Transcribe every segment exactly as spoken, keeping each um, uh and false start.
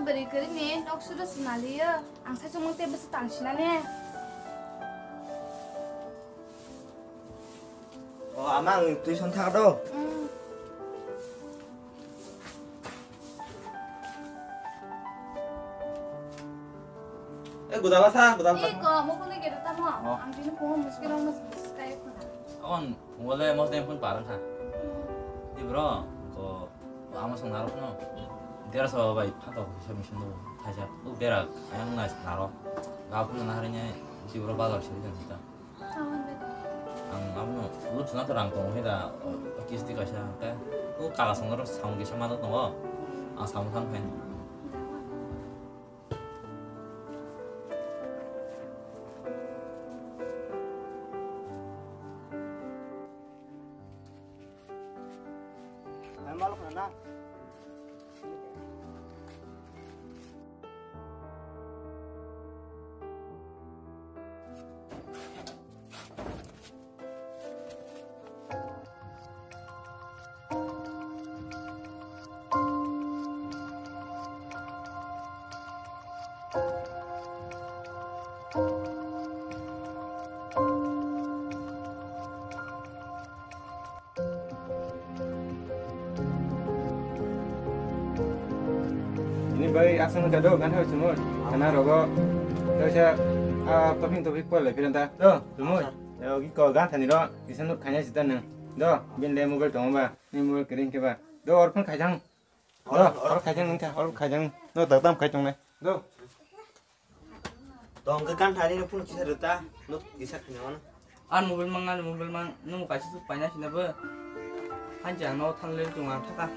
Bwrwi kwrwini nok suru swnaliyo. Ang saichung mung tei bwswk tang sinane. O, ama, ang tuition thang do. Mm. Eh, gudala sa, gudala sa. Iko, mo kono gero tamo. Oh. Ang bini phone muskil ang mas sky phone. On, wala mas dem phone parang kha. Mm. Di bro, ko Ama song narok no. Dera so bai phato kisa mission do. Thaisa. U dera ayang na narok. Ga phun na hari nyai. Jibro bazar siri jan sita. Ang abo no. Lut na to rang tong heda. Kisti kaisa. Ka. U kala song narok sound kisa ma tongo. Ang sound thang phen. Ini bai asal jado kan hoi semua. Karena rogo, terus ya, ah, toping topik pol le, piranta. Do, semua. Yo, ki ko gan thani ro, kisan nuk khanya sita nang. Do, bin le mobile tong ba, ni mobile kering ke ba. Do, or phone khai jang. Do, or khai jang nang kha, or khai jang. No, tak tam khai tong nai. Do. Tong ke kan thani no phone kisa rota, nuk kisa khanya wana. Ar mobile mang, ar mobile mang, nung kaisa suk paina sina bo. Hanchi ang no thang le tung ang thaka.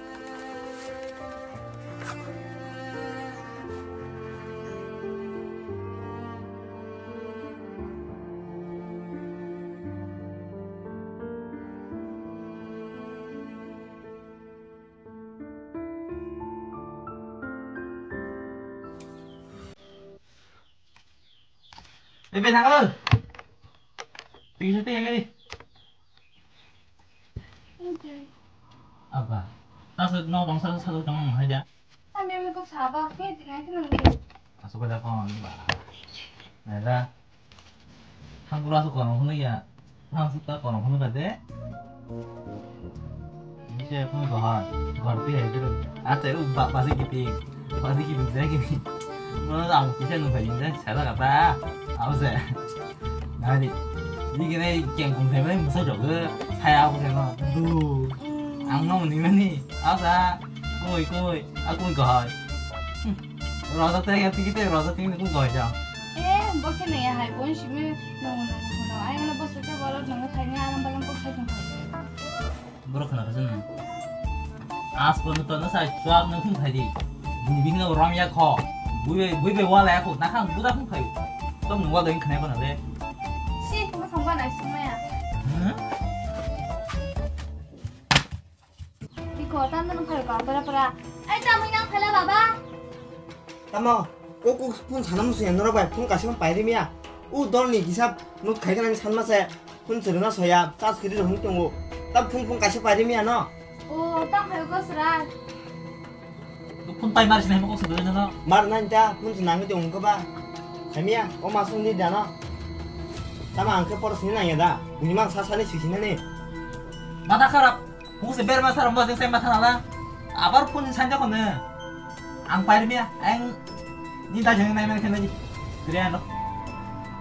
Ebe thang oi. Tingsa te yang ni. Apa? Tasu no bangsa sa tong hai ja. Kami kami kok saba ke tingai tinang ni. Asu ko da kon ba. Nada. Hang kura su kono hunu ya. Hang su ta kono hunu ka de. Ni se hunu ko ha. Ghor pi hai dulu. Ate u ba ba se kiti. Ba se kiti ja kiti. Mo na am kisa nu bhai ja sa da kata. Au se. Nari. Ni kene keng kung thai mai musa jog. Saya aku thai ma. Du. Ang no ni mani. Au sa. Koi koi. Aku ko hai. Roda te ya tikite roda tikite ku goi ja. Eh, bo khe ne ya hai bon simi nong nong nong. Ai na bo sute bolo nong thai ni alam balam ko sai thong. Borok khna khajana. As ko to na sai chuak nang thung thai di. Bini bini ram ya kho. Bui bui be wala ya kho. Na khang buda thung thai. Tom nong wala in khna ko na le. Si, mo thong ba nai sumaya. Hmm? Iko, tamo nang phai ka, para, para. Ai, tamo nang phala, baba. Tamo, ko, ko, phone sana musu ya, norok bai, phone kaisa phone pairi miya. U dol ni hisab, nuk khai kana ni san mase, phone chwrwngna soya, charge kiri rok tongo. Tam phone, phone kaisa pairi miya no. O, tam phai ko sra. Phone pai mar sinai mo ko sra no. Mar nang ta, phone se nang te ungko ba. Kamiya, o ma sung ni da no. Tamo ang khe por sini nang ya da. Bini mang sa sa ni sui sini ni. Mata kharap. Huse berma sar mo jeng sai matha nala. Abar phone sanja kono. Ang pairi miya, ang ni da jeng nai man khe nai. Kiriano.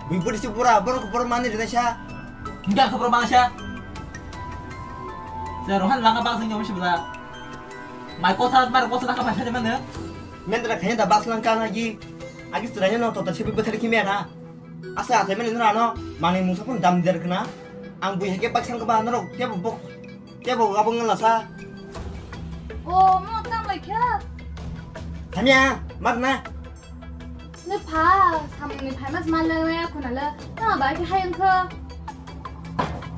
Bui budi si pura, borok borok mani rina sha. Nda khobor bang sha. Se rohan langa bang sing jom sibla. Mai kotha mar kotha langa bang sha mane. Mendra khe da bas lang kana gi. Agi sranya no to to chibi bethar ki mera. Asa asa mani nra no. Mani musa pun dam der kna. Ang bui hake bak sang ba norok tebo bok. Tebo abang ngala sa. O, mo tang lai kha. Thamya, mar na. Ne pha, samung ni phai mas mal la ya khuna la. Ta ba ki hayang kha.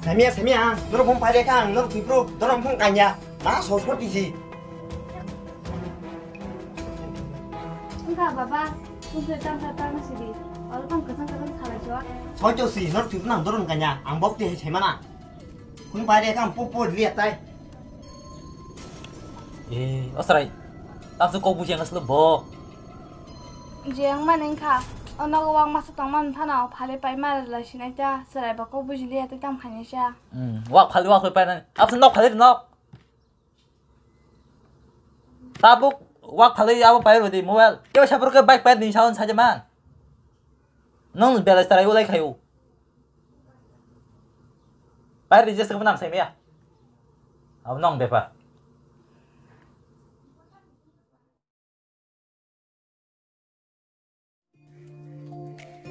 Samia, samia, nor phung pai de kha, nor thipru, nor phung kanya. Ma so so ti si. Engkha baba, phung se tam tam tam si di. Ol phung kasang kasang salai so. So jo si, nor thipru nang doron kanya, ang bok ti hai sai mana. Kung pai de kam pu pu liat tai. Eh, osrai. Tap su kok buji ang kaslo bo. Je wngmani wngkha, o nogo wak masa tongmani phano phalwi paima lai sinai ta, chwrai ba kok bujiliya tei tamo khainai sa. Hmm, wak phalwi wak phalwi painani. Abse nok phalwi nok. Tabuk wak phalwi abo pai rwdi mobile. Kebo saphuru khe bike pai ni sound saje man. Nong belai chwrai ulai khaio. Pai rwdi jesa khe nang sai maya. Abo nong bepar.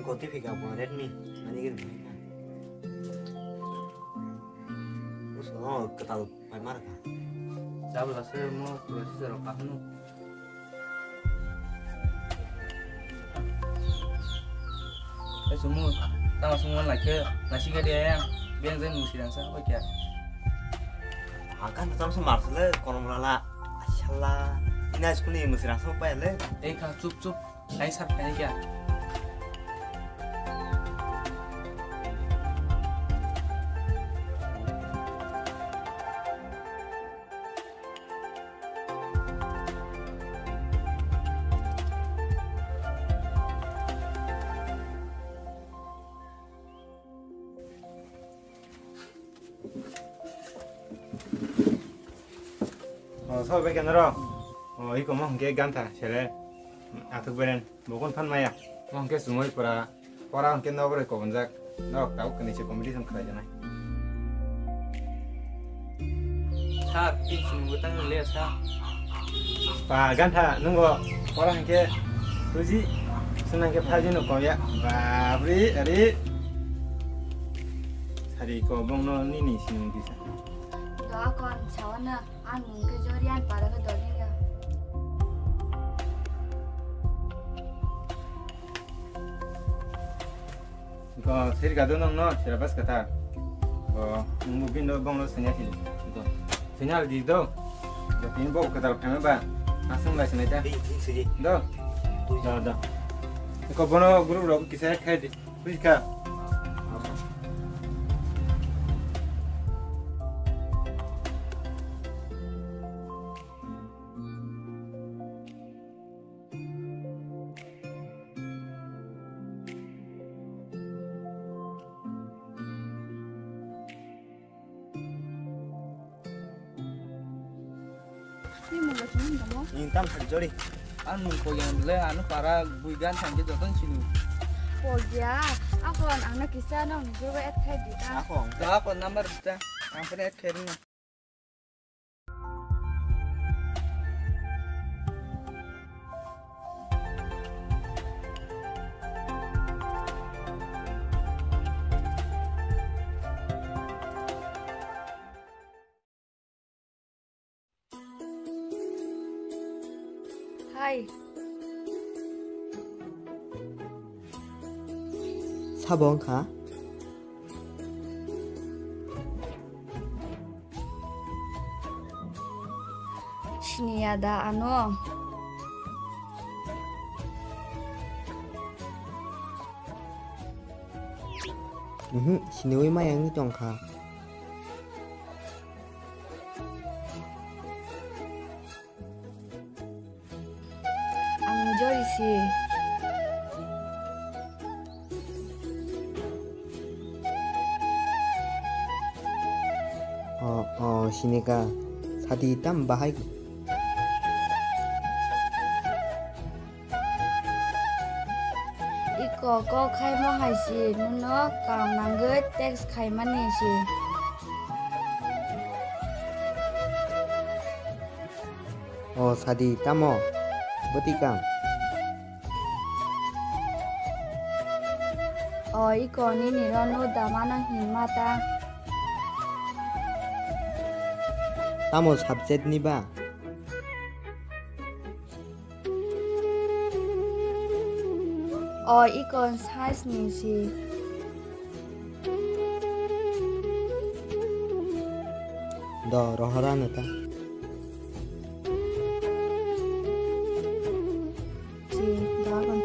Goti phika bo Redmi, ani gini phika. Uso no ketal pai mar ka. Jabla se mo processor kahno. Eh, sumo, tama sumo lai khe, nasi gari ayang, beng jeng musi rang sa, apa kya? Akan tam se mar sele, konom lala, ashala, ina school ni musi rang sa, apa ya le? Eh, kha, chup, chup. Ai sar phai kya? O, so bai kenaro. O, iko mo hwnkhe gantha sele. Athuk beren. Bokon phan maya. Mo hwnkhe sumoi pura. Pora hwnkhe nogo roi kobonjak. Norok tabuk kani se competition khlai janai. Sir, tin sumung gotang le sir. Pa gantha nungo pora hwnkhe tuji swnang khe phaji no kongya. Babri, ari. Sari ko bongno nini sinung disa. Doa kon sawana, ang mungke jorian para ke dolinga. Ko sir gado nong no syllabus kata. Ko mungbu bindo bongno senya sini. Ko final di do. Do tin bo kata phema ba. Asung lai sini ta. Di, di, sini. Do. Do, do. Ko bono group rok kisa khai di. Buji kha? Ni mung bo chini tamo? Ni tam sari jori. Ang mung Pogya le, ano para bui gan sangke joton sinu. Pogya, ako an angna kisa no mung add khai di ta. Ako ang. Da ako number da. Ang pun add khai na. Hai. Sabo wngkha? Siniya da ano? Mhm, siniwi maya wngwi tongkha. Ang jori si. O, o, sinika. Sadi tam bahai. Iko kok khaimo hai si, nono kaam nangwi text khaimani si. O sadi, tamo? Bwtwi kaam? O iko, nini ro no da mano hinma ta. Tamo subject ni ba? O iko science ni si. Do rohor ano ta. Si, do kon.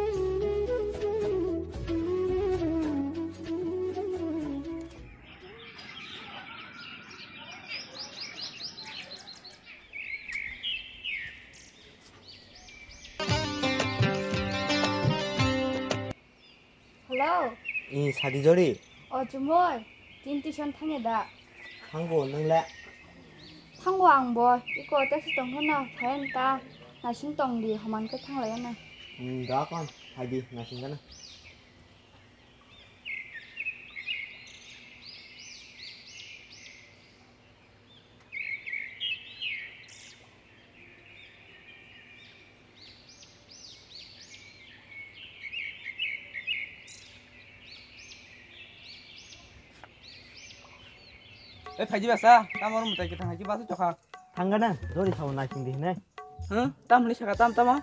Hello. I sadi jori. O chumui, tin tuition thangya da? Thango, nwng le? Thango ang bo, iko taxi tong kheno, phayan ta, nasing tong di, homan khe thanglai na. Hmm, da kon, hai di, nasing kana. E phaidi basa, tamo rum tai kitang haji basa chokha. Thangana, jori sao nasing di hinai. Huh? Tam ni saka tam tamo?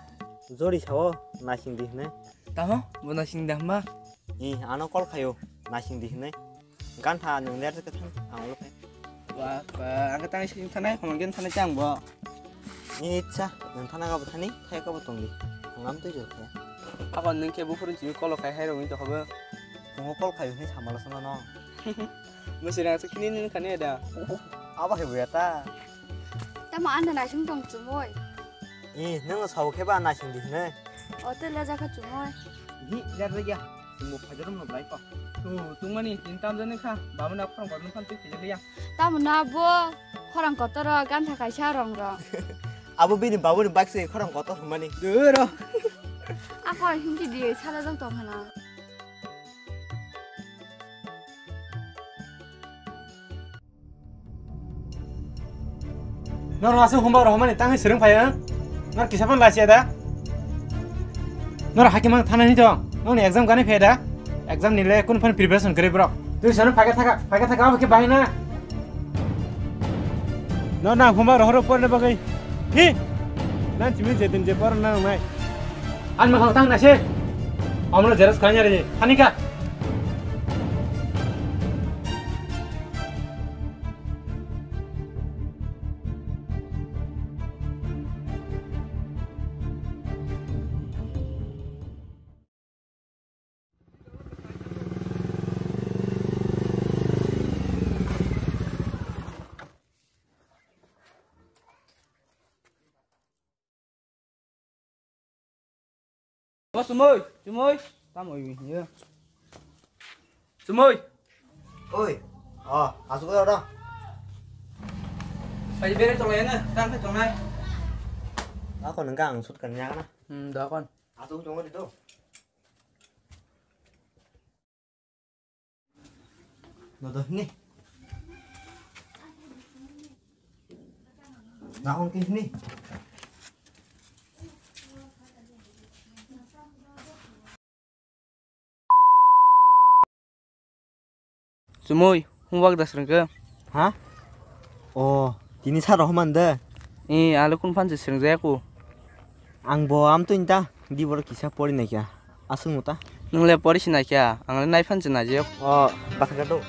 Jori sao nasing di hinai. Tamo? Bo nasing da hamba? Ni ano call khayo, nasing di hinai. Gantha nwng ler khe thang, ang ulo phai. Ba, ba, ang khe tang sing thanai, hon gen thanai chang bo. Ni itsa, nwng thana ka bo thani, thai ka bo tong di. Ang am tui jor khe. Ako nwng khe buphuru chini kolo khai hai rong to khabe. Tungo call khayo ni samala sana no. Musirang se kini ni khani da. Aba hai buya ta. Tamo anda nasing tong chumui. Ni, nwng sao khe ba nasing di hinai. O te le jakha chumui. Hi, jar re ya. Tumbo phajarum no blai ko. Tu, tungmani tin tam jani kha. Babu na khorang babu phan tu kile ya. Tamo na bo khorang kotor gantha kaisa rong rong. Abo bini babu ni bike se khorang kotor humani. Duro. Ako hindi di sala jong tong hana. Norok aswk humba rok mani tangwi swrwng phai ang. Nor kisa phano lachiya da. Nor hakhe mang thanani tong. Nokni exam gani phai da. Exam ni le kun phano preparation kwrwi borok. Twi sano phaikha thaka, phaikha thaka abo khe bahai na. Nor na humba rohoro porna bagwi. Hi. Nan chimi je din je porna nangnai. An ma khang tang na se. Amro jeras khanya re. Thanika. O Sumui, Sumui, tamo iwi hiya. Sumui. Oi. Oh, asuk ora. Pai bere tolai na, tang khe tongnai. Ako nengka ang sut kan nyakna. Hmm, da kon. Asuk tongo di to. Nodo hini. Nahon ke hini. Sumui, homework da swrwngkha? Ha? Oh, tini sir rohman de. Eh, ale kun phan se swrwngjayaku. Ang bo amtwini ta, di borok kisa pori naikha. Aswk no ta? Nwng le pori se naikha, ang le nai phan se naijak. Oh, bathakha do.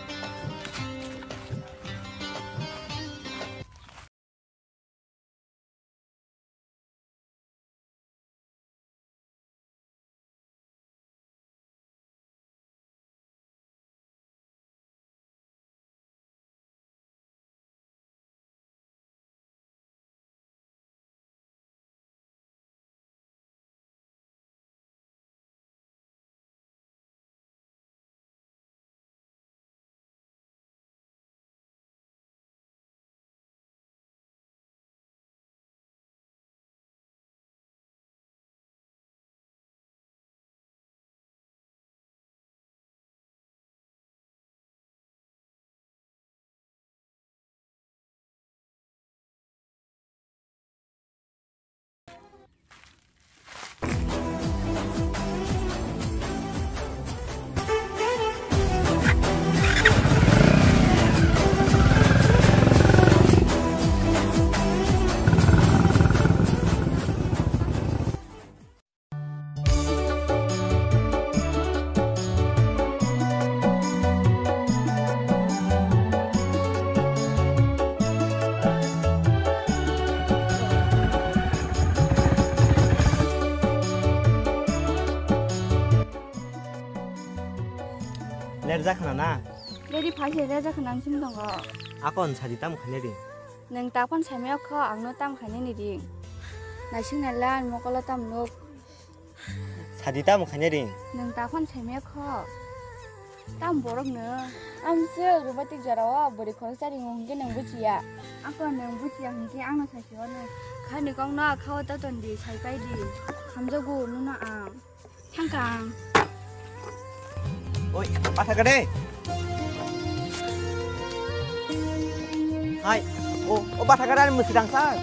Lerjak khna na? Ready phai se lerjak khna ang simi tongo. Akon sadi tam khani ring. Nwng takon sami okho ang no tam khani ni ring. Naising nai la ang mokolo tam nuk. Hadi tamo khainai ring. Nwng takhon saimaya kho. Tam borok nwng. Amswk romantic jorao bwrwi khoroksa ringo hwnkhe nwng buchiya. Ako nwng buchiya hwnkhe ano saisio nwng. Khani kokno akhao totondi saipai di. Hamjago nono ang. Thangkha ang. Oi, bathakade. Hai, o, o bathakade ani mwswdang sa.